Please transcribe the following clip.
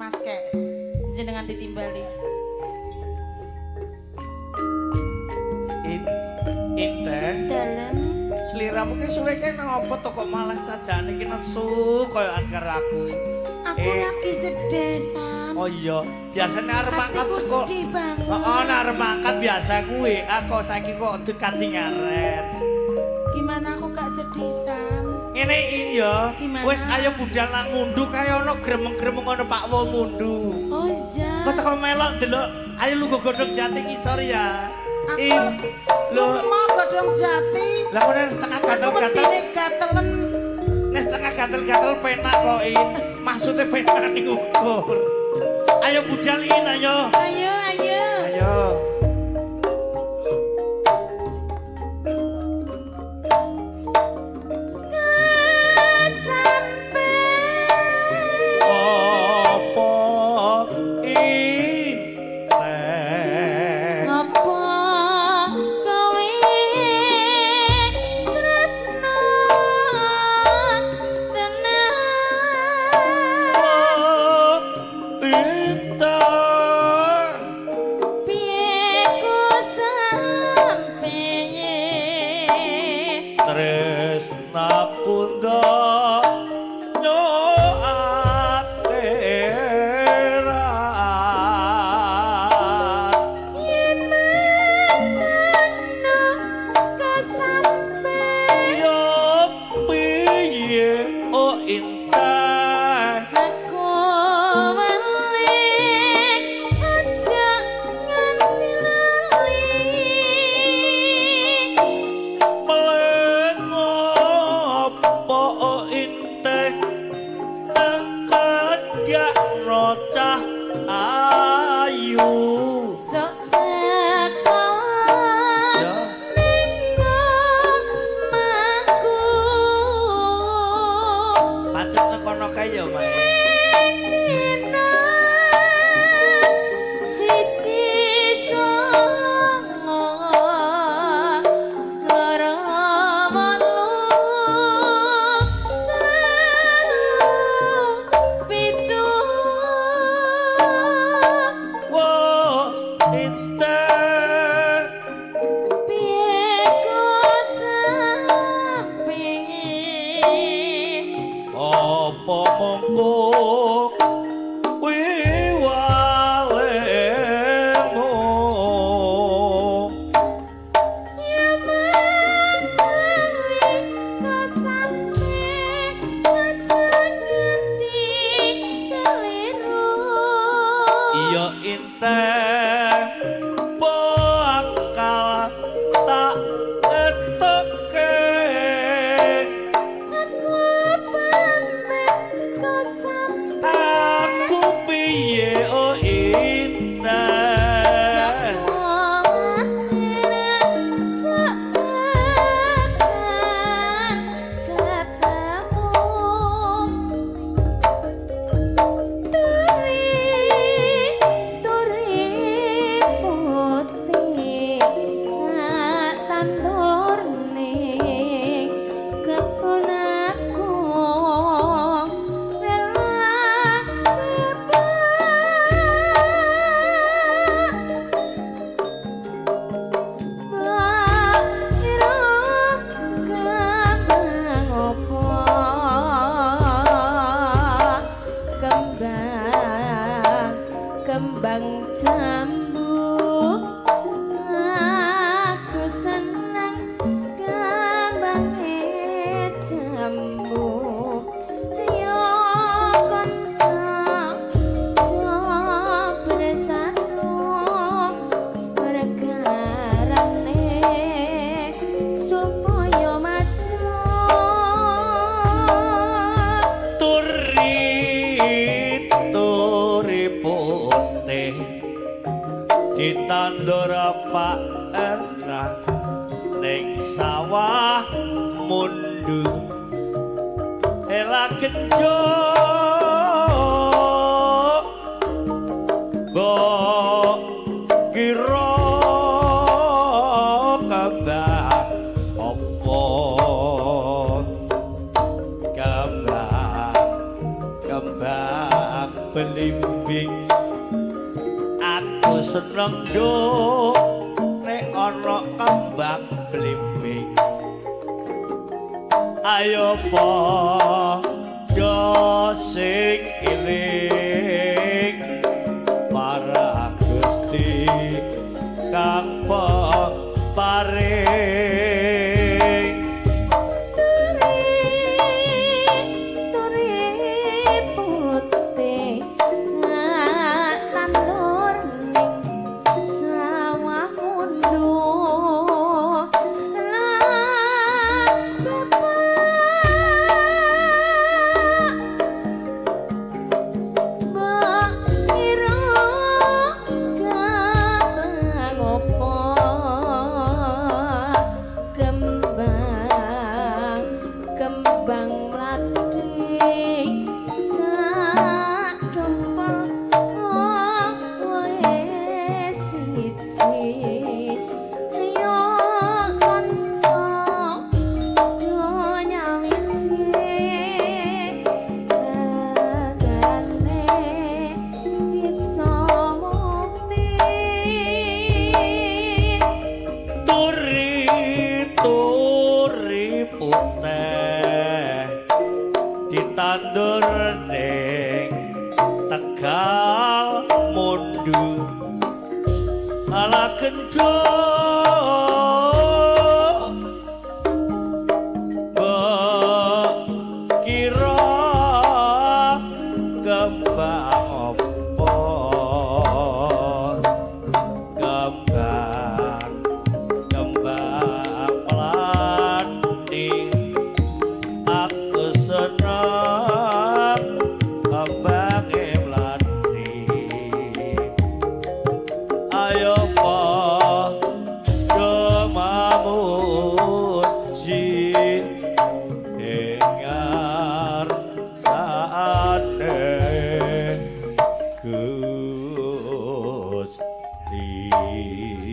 Mas kek jenengan ditimbali. Inte Dalem sliramu ki suwe ki nang apa to kok malah sajane ki nesu koyo karo aku. Aku lagi sedih, Sam. Oh iya, biasane arep mangkat sekolah. Sedih banget. Heeh, arep mangkat biasa kuwi. Aku saiki kok dekati ngaren. Gimana aku gak sedih, Sam? Ngene iya. Wis ayo budal nang mundu kaya ana gremeng-gremeng ana Pak Wo mundu. Oh iya. Kok teko melok delok, ayo lu godhong jati ngisor ya. Lho, mau godhong jati. Lah kok nek setengah gatel-gatel. Gatelen. Nek setengah gatel-gatel penak kok in. Maksude penak ning ukur. Ayo budal in, ayo. Ayo, ayo. Ayo. Ditandur Pak Era ning sawah mundu ela genjo go kira kembang opo kembang kembang Belimbing. Aku seneng yo nek ana kembang blimbing. Ayo padha sing eling para Gusti kang paring. Turi putih tandur ning sawah mundu lan bapak mbok kira kembang opo kembang kembang mlati sak dompol wae siji. Ayo kanca do nyawiji ragane bisa mukti. Turi turi putih ditandur ning Tegal Mundu ala gendho mbok kira kembang apa kembang kembang melati. Aku seneng kembange mlati. Ayo padha mamuji ing ngarsane Gusti.